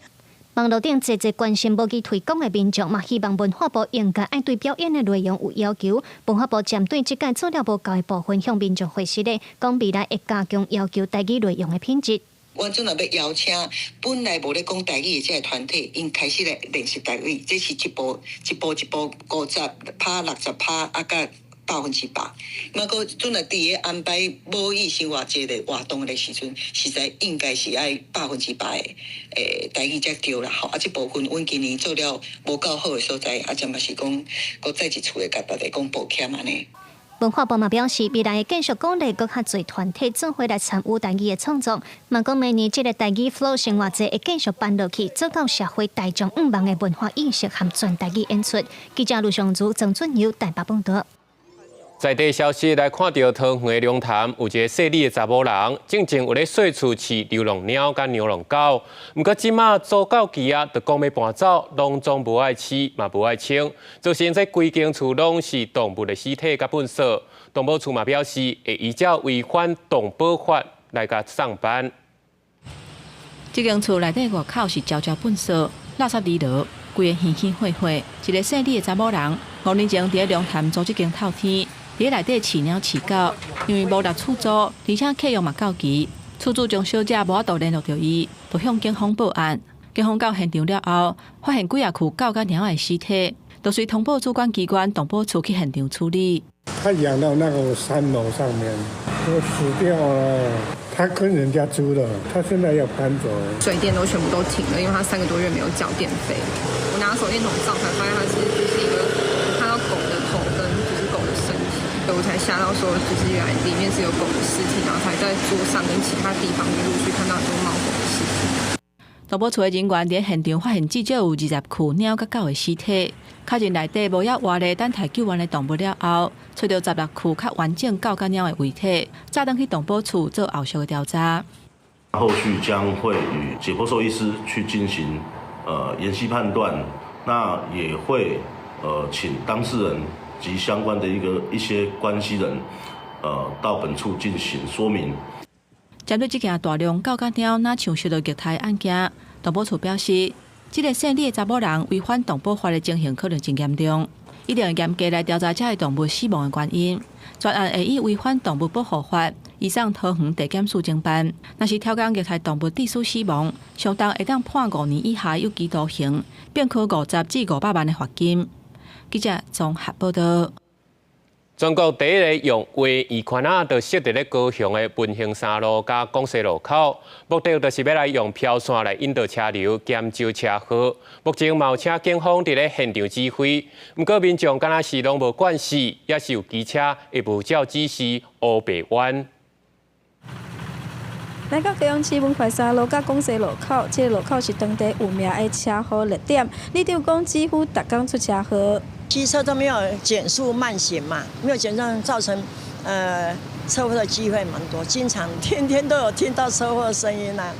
網路頂濟濟關心母語推廣的民眾，嘛希望文化部應該愛對表演的內容有要求。文化部針對這屆做了無夠的部分，向民眾回釋咧，講未來會加強要求台語內容的品質。阮陣若欲邀請本來無咧講台語的這个團體，𪜶開始來練習台語，這是一步一步一步50%、60%，啊，佮100%。嘛，閣陣若佇咧安排母語生活節的活動的時陣，實在應該是愛100%的台語才對啦吼。啊，這部分阮今年做了無夠好的所在，啊，這嘛是講，閣再一次的共大家講抱歉按呢。文化部嘛表示，未來會繼續鼓勵閣較濟團體做伙來參與台語的創作。嘛講明年這个台語 flow 生活節會繼續辦落去，做到社會大眾向望的文化意識和全台語演出。記者盧尚如、曾俊友台北報導。在地消息來看著桃園的龍潭，有一个細膩的查某人，進前有咧細厝飼流浪貓佮流浪狗，毋過這馬租到期啊，就講欲搬走，攏總無愛飼，嘛無愛清，造成這規間厝攏是動物的屍體佮糞埽。動保處嘛表示，會依照違反動保法來共送辦。這間厝內底外口是焦焦糞埽，垃圾離落，規个稀稀血血。一个細膩的查某人，5年前佇咧龍潭租這間透天。佇內底飼貓飼狗，因為無納厝租，而且契約嘛到期，厝主張小姐無法度聯絡著伊，就向警方報案。警方到現場了後，發現幾仔具狗佮貓的屍體，就隨通報主管機關動保處去現場處理。他養到那個三樓上面，都死掉了。他跟人家租的，他現在要搬走。水電都全部都停了，因為他3個多月沒有繳電費。我拿手電筒照才發現，他其實就是一個我看到狗的頭跟就是狗的身體。我才嚇到，說就是原來裡面是有狗的屍體，然後才在桌上跟其他地方陸續看到很多貓狗的屍體。動保處的人員佇現場發現至少有20具貓佮狗的屍體，確認內底無猶活咧等待救援的動物了後，揣著16具較完整狗佮貓的遺體，載轉去動保處做後續的調查。後續將會與解剖獸醫師去進行研析判斷，那也會請當事人及相關的一些關係人到本處進行說明。針對這件大量狗佮貓若像受到虐待案件，動保處表示，這个姓李的查某人違反動保法的情形可能真嚴重，一定會嚴格來調查這个動物死亡的原因。專案會以違反動物保護法，移送桃園地檢署偵辦。若是超工虐待動物致使死亡，相當會當判5年以下有期徒刑，並科50至500萬的罰金。記者綜合報道。全國第一个用畫圓圈仔，就設佇咧高雄的文興三路佮廣西路口，目的就是欲來用飄線來引導車流，減少車禍。目前嘛有請警方佇咧現場指揮，毋過民眾敢若是攏無慣勢，抑是有機車會無照指示烏白彎。來到高雄市文化三路佮廣西路口，這个路口是當地有名的車禍熱點。里長講，幾乎逐工出車禍。機車都沒有減速慢行嘛，沒有減速造成車禍的機會蠻多，經常天天都有聽到車禍的聲音啦。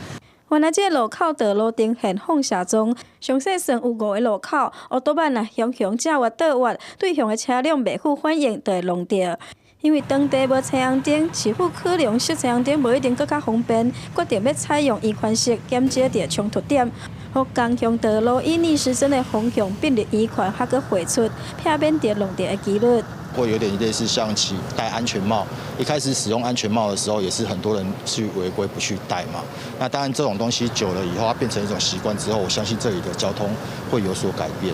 原來這个路口道路呈現放射狀，詳細算有五个路口，烏多擺若雄雄正彎倒彎，對向的車輛袂赴反應，就會挵著。因為當地無青紅燈，市府考量設青紅燈無一定閣較方便，決定欲採用圓環式減少著衝突點，予共向道路以逆時針的方向並入圓環，還閣匯出，避免著挵著的機率。會有點類似像騎戴安全帽，一開始使用安全帽的時候，也是很多人去違規不去戴嘛。那當然這種東西久了以後，它變成一種習慣之後，我相信這裡的交通會有所改變。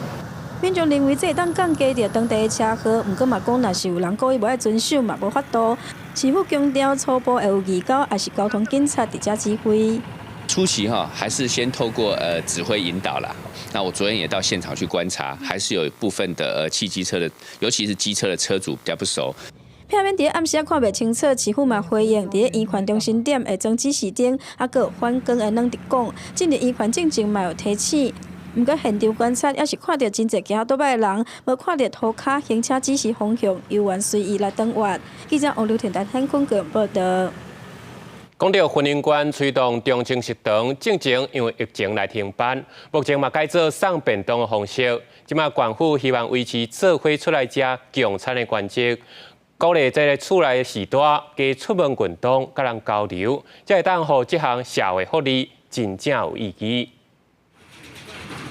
民眾認為這會當降低著當地的車禍，毋過嘛講，若是有人故意無愛遵守，嘛無法度。市府強調初步會有義交，抑是交通警察佇遮指揮。初期哈，還是先透過指揮引導啦。那我昨天也到現場去觀察，還是有部分的汽機車的，尤其是機車的車主比較不熟。避免佇暗時看袂清楚，市府嘛回應，佇圓環中心點會裝指示燈，抑閣有反光的軟燈光。進入圓環進前嘛有提醒。毋過現場觀察，抑是看著真濟騎歐多擺的人，無看著塗跤行車指示方向，猶原隨意來轉彎。記者王劉婷台天空報道。講到雲林縣推動中青食堂，進前因為疫情來停辦，目前嘛改做送便當的方式。這馬縣府希望維持做伙出來食共餐的原則，鼓勵這个厝內的序大加出門運動，佮人交流，才會當予這項社會福利真正有意義。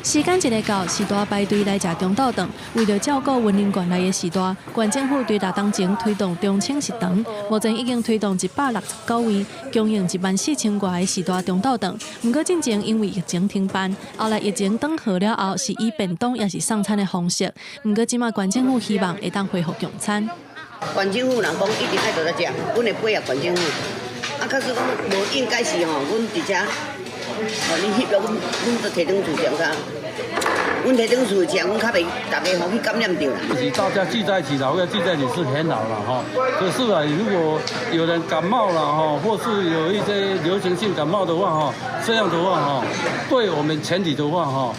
時間一个到，序大排隊來食中晝頓。為著照顧雲林縣內的序大，縣政府對6冬前推動中青食堂，目前已經推動169位，供應1萬4千外个序大中晝頓。毋過進前因為疫情停辦，後來疫情轉好了後，是以便當抑是送餐的方式。毋過這馬縣政府希望會當恢復共餐。縣政府人講一定愛佇來食，阮會配合縣政府。啊，假使講無應該是吼，阮佇遮。哦，你翕了，阮阮就提轉厝食較，阮提轉厝食，阮較袂逐家吼去感染著啦。是大家聚在一起，老友聚在一起是很好了哈。可是啊，如果有人感冒了哈，或是有一些流行性感冒的話哈，這樣的話哈，對我們全體的話哈，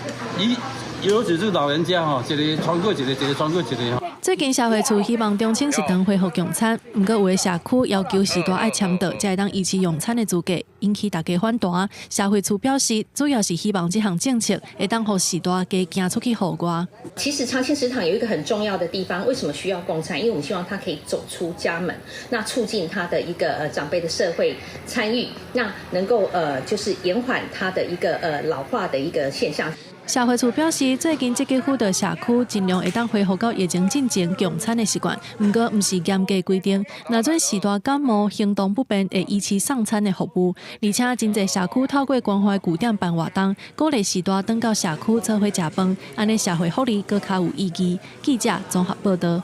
尤其是老人家哈，一个傳過一个，一个傳過一个。最近社會處希望中青食堂恢復共餐，毋過有的社區要求序大愛簽到，才會當維持用餐的資格，引起大家反彈。社會處表示，主要是希望這項政策會當予序大加行出去戶外。其實長青食堂有一個很重要的地方，為什麼需要共餐？因為我們希望他可以走出家門，那促進他的一個長輩的社會參與，那能夠就是延緩他的一個老化的一個現象。社會處表示，最近積極輔導社區，盡量會當恢復到疫情進前共餐的習慣。毋過，毋是嚴格規定，若準序大感冒、行動不便，會維持送餐的服務。而且，真濟社區透過關懷據點辦活動，鼓勵序大轉到社區做伙食飯，按呢社會福利閣較有意義。記者綜合報道。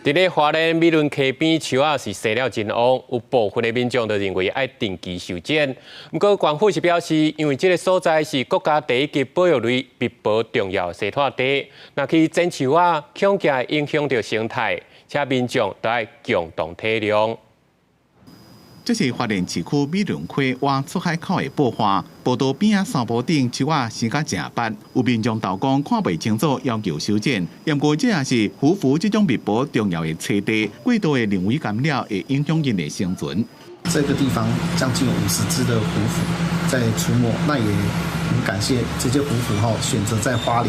佇咧花蓮美崙溪邊樹仔是生了真旺，有部分的民眾就認為愛定期修剪。毋過縣府是表示，因為這个所在是國家第一級保育類篳保重要生態帶，若去剪樹仔，恐驚會影響著生態，請民眾都愛共同體諒。這是花蓮市區美崙溪挖出海口的報岸，步道邊仔山坡頂樹仔生甲誠密，有民眾投講看袂清楚，要求修剪。毋過這也是胡蝠這種蜜婆重要的棲地，過度的人為干擾會影響𪜶的生存。這個地方將近有50隻的胡蝠在出沒，那也很感謝這些胡蝠哈選擇在花蓮。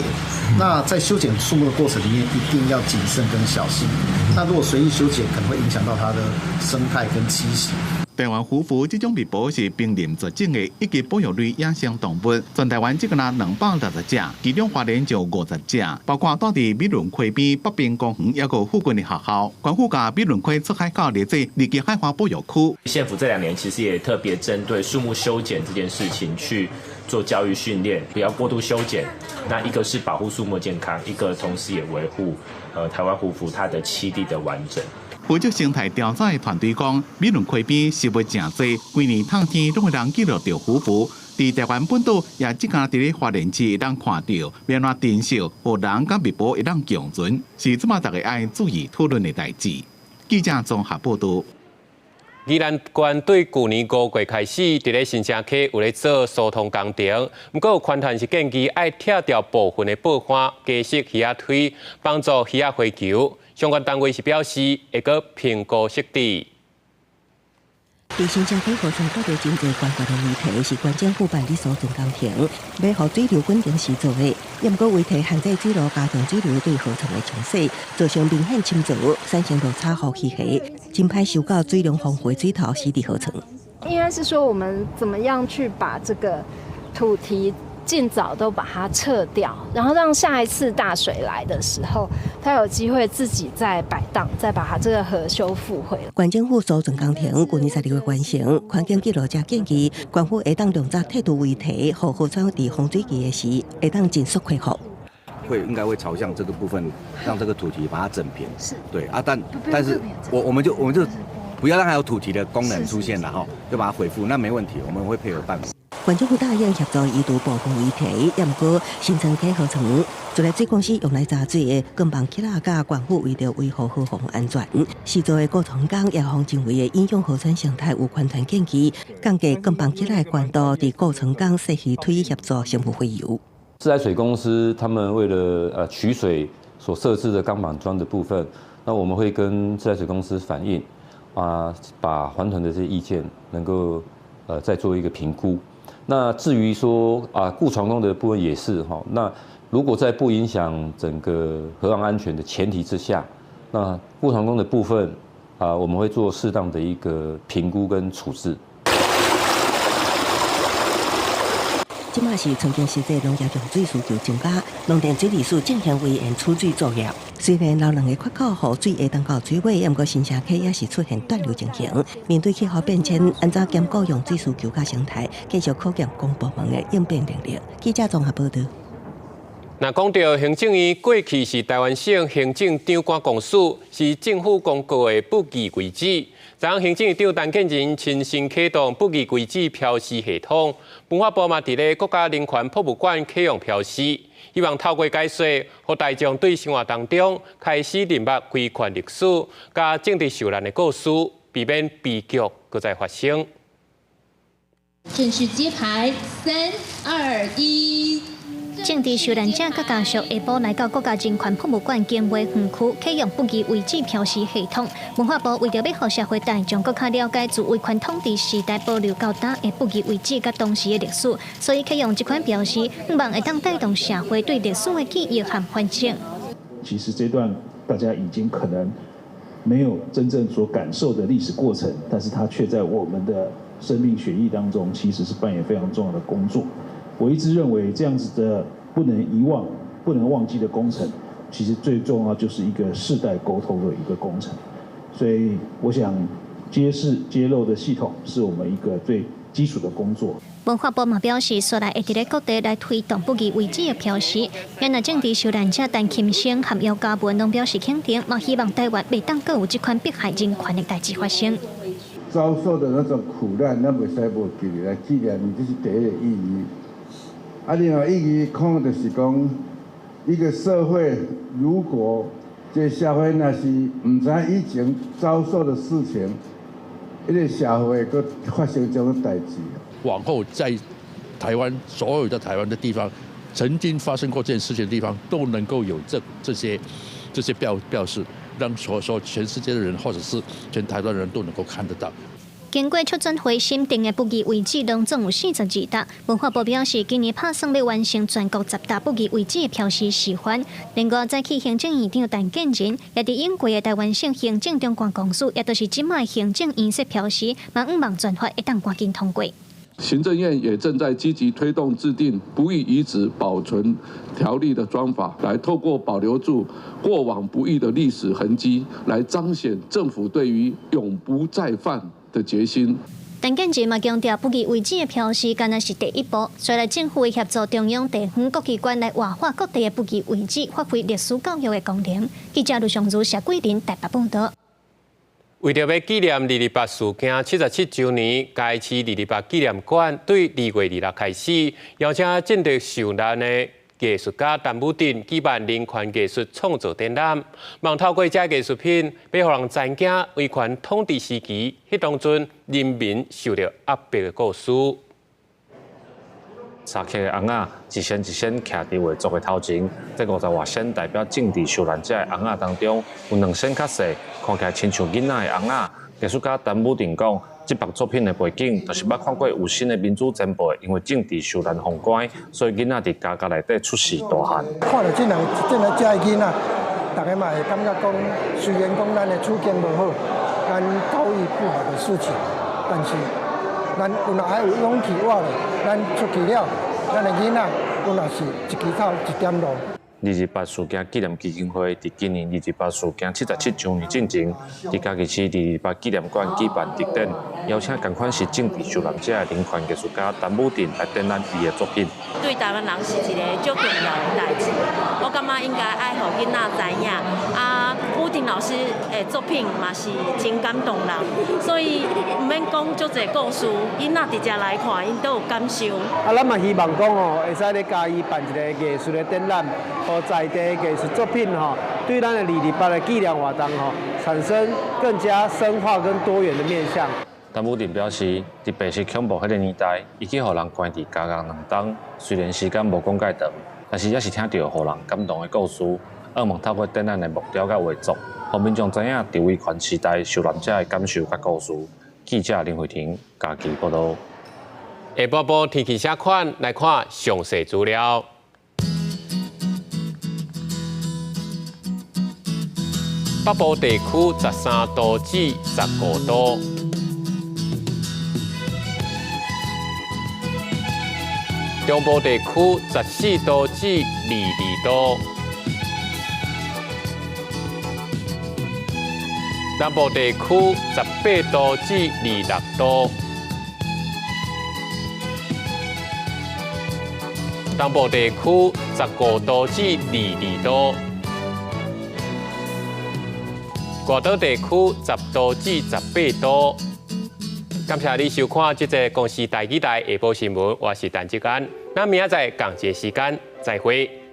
那在修剪樹木的過程裡面，一定要謹慎跟小心。那如果隨意修剪，可能會影響到它的生態跟棲息。台灣胡蝠這種蜜婆是瀕臨絕種的一級保育類野生動物，全台灣只干焦260隻，其中花蓮就50隻，包括蹛佇美崙溪邊北爿公園，抑閣附近的學校，縣府共美崙溪出海口列做二級海岸保育區。縣府這2年其實也特別針對樹木修剪這件事情去做教育訓練，不要過度修剪。那一個是保護樹木健康，一個同時也維護台灣胡蝠它的棲地的完整。負責生態調查的團隊講，美崙溪邊植物誠濟，規年冬天攏會當記錄著胡蝠。佇台灣本島也只干焦佇咧花蓮市會當看著，欲按怎珍惜，予人佮蜜婆會當共存，是這馬大家愛注意討論的代誌。記者綜合報道。宜蘭縣對舊年5月開始，佇咧新城溪有咧做疏通工程，毋過有環團是建議愛拆掉部分的報岸，加設魚仔梯，幫助魚仔洄游。相關單位是表示會閣評估設置。佇新城溪河床帶來真濟懸懸的問題，是縣政府辦理疏浚工程，欲予水流穩定時做的。毋過圍堤限制水路，加強水流對河床的沖洗，造成明顯深槽，產生落差予魚蝦，真歹收到水量豐富的水頭死佇河床。應該是說，我們怎麼樣去把這個土堤盡早都把它撤掉，然後讓下一次大水來的時候，它有機會自己再擺盪，再把它這個河修復回來。縣政府疏浚工程舊年12月完成，環境記錄者建議，縣府會當量早退除圍堤，予河川佇洪水期的時，會當盡速恢復。會應該會朝向這個部分，讓這個土堤把它整平。是，對啊，但是我們就不要讓它有土堤的功能出現了哈，就把它恢復，那沒問題，我們會配合辦法。縣政府答應協助移除部分圍堤，也毋過新村溪河床，自來水公司用來閘水的鋼棒起來，佮縣府為著維護河防安全，施作的過程中也予人為的影響河川生態，有環團建議降低鋼棒起來的高度，佇過程中設魚梯協助生物洄游。自來水公司他們為了取水所設置的鋼板樁的部分，那我們會跟自來水公司反映，啊，把環團的這些意見能夠再做一個評估。那至於說啊，固床工的部分也是哈，那如果在不影響整個河岸安全的前提之下，那固床工的部分啊，我們會做適當的一個評估跟處置。這馬是春耕時節，農業用水需求增加，農田水利署進行圍堰儲水作業。雖然留兩个缺口，予水會當到水尾，毋過新城溪也是出現斷流情形。面對氣候變遷，按怎兼顧用水需求佮生態，繼續考驗公部門的應變能力。記者綜合報道。若講著行政院過去是臺灣省行政長官公署，是政府公告的布置位置。昨昏行政院長陳建仁親身啟動布置位置標示系統，文化部嘛佇咧國家人權博物館啟用標示，希望透過解說，予大眾對生活當中開始認捌威權歷史，佮政治受難的故事，避免悲劇閣再發生。正式揭牌，三二一。政治受難者佮家屬下晡來到國家人權博物館景美園區，啟用布置位置標示系統。文化部為著欲予社會大眾閣較了解自威權統治時代保留到今的布置位置佮當時的歷史，所以啟用這款標示，希望會當帶動社會對歷史的記憶和反省。其實這段大家已經可能沒有真正所感受的歷史過程，但是它卻在我們的生命血液當中，其實是扮演非常重要的工作。我一直認為這樣子的不能遺忘、不能忘記的工程，其實最重要就是一個世代溝通的一個工程。所以我想揭示揭露的系統是我們一個最基礎的工作。文化部嘛表示，紲來會佇咧各地來推動布置位置的標示。若政治受難者陳琴生和姚嘉文攏表示肯定，嘛希望台灣袂當閣有這款迫害人權的代誌發生。遭受的那種苦難，咱袂使無記得來紀念，這是第一個意義。啊，另外意義可能就是講，一個社會如果這社會若是毋知以前遭受的事情，這个社會閣發生這種代誌。往後在台灣所有的台灣的地方，曾經發生過這件事情的地方，都能夠有這些標示，讓所全世界的人，或者是全台灣人都能夠看得到。經過促轉會審定的不義遺址，攏總有42棟。文化部表示，今年拍算欲完成全國10棟不義遺址的標示示範。另外，早起行政院長陳建仁也佇永過的臺灣省行政長官公署，也就是這擺行政院設標示，嘛向望轉法會當趕緊通過。行政院也正在積極推動制定不義遺址保存條例的專法，來透過保留住過往不義的歷史痕跡，來彰顯政府對於永不再犯的決心。陳建仁嘛強調，不義遺址的標示，敢若是第一步，隨來政府會協助中央、地方各機關來活化各地的不義遺址，發揮歷史教育的功能。記者盧尚如、謝桂林台北報導。為著欲紀念二二八事件77週年，嘉義市二二八紀念館對2月26開始，邀請進德受難的藝術家陳武鎮舉辦人權藝術創作展覽，望透過這藝術品，欲予人知影威權統治時期，彼當陣人民受著壓迫的故事。三克的尪仔，一仙一仙徛佇畫作的頭前，這50外仙代表政治受難者的尪仔當中，有兩仙較細，看起來親像囡仔的尪仔。藝術家陳武鎮講，這幅作品的背景，就是捌看過有新的民主前輩，因為政治受難封關，所以囡仔佇監獄內底出世大漢。看著這兩這個遮的囡仔，大家嘛會感覺講，雖然講咱的處境無好，咱遭遇不好的事情，但是咱有若還有勇氣活咧，咱出去了，咱的囡仔有若是一支草一點露。二二八事件紀念基金會佇今年二二八事件77週年進前，佇嘉義市二二八紀念館舉辦特展，邀請仝款是政治受難者的人權藝術家陳武鎮來展覽伊的作品。對台灣人是一個足重要的代誌，我感覺應該愛予囡仔知影。啊，武鎮老師的作品嘛是真感動人，所以毋免講足濟故事，囡仔直接來看，𪜶都有感受。啊，咱嘛希望講吼，會使咧嘉義辦一個藝術的展覽，予在地藝術作品吼，對咱的二二八的紀念活動吼，產生更加深化跟多元的面向。陳武鎮表示，佇白色恐怖彼个年代，伊去予人關佇監獄2冬，雖然時間無講蓋長，但是猶是聽著予人感動的故事。向望透過展覽的木雕佮畫作，予民眾知影佇威權時代受難者的感受佮故事。記者林慧婷嘉義報導。下晡晡天氣啥款？來看詳細資料。北部地區13度至15度，中部地區14度至22度，南部地區18度至26度，東部地區15度至22度。外島地區10度至18度。感謝你收看這節公視台語台下晡新聞，我是陳志安。咱明仔載仝一个時間再會。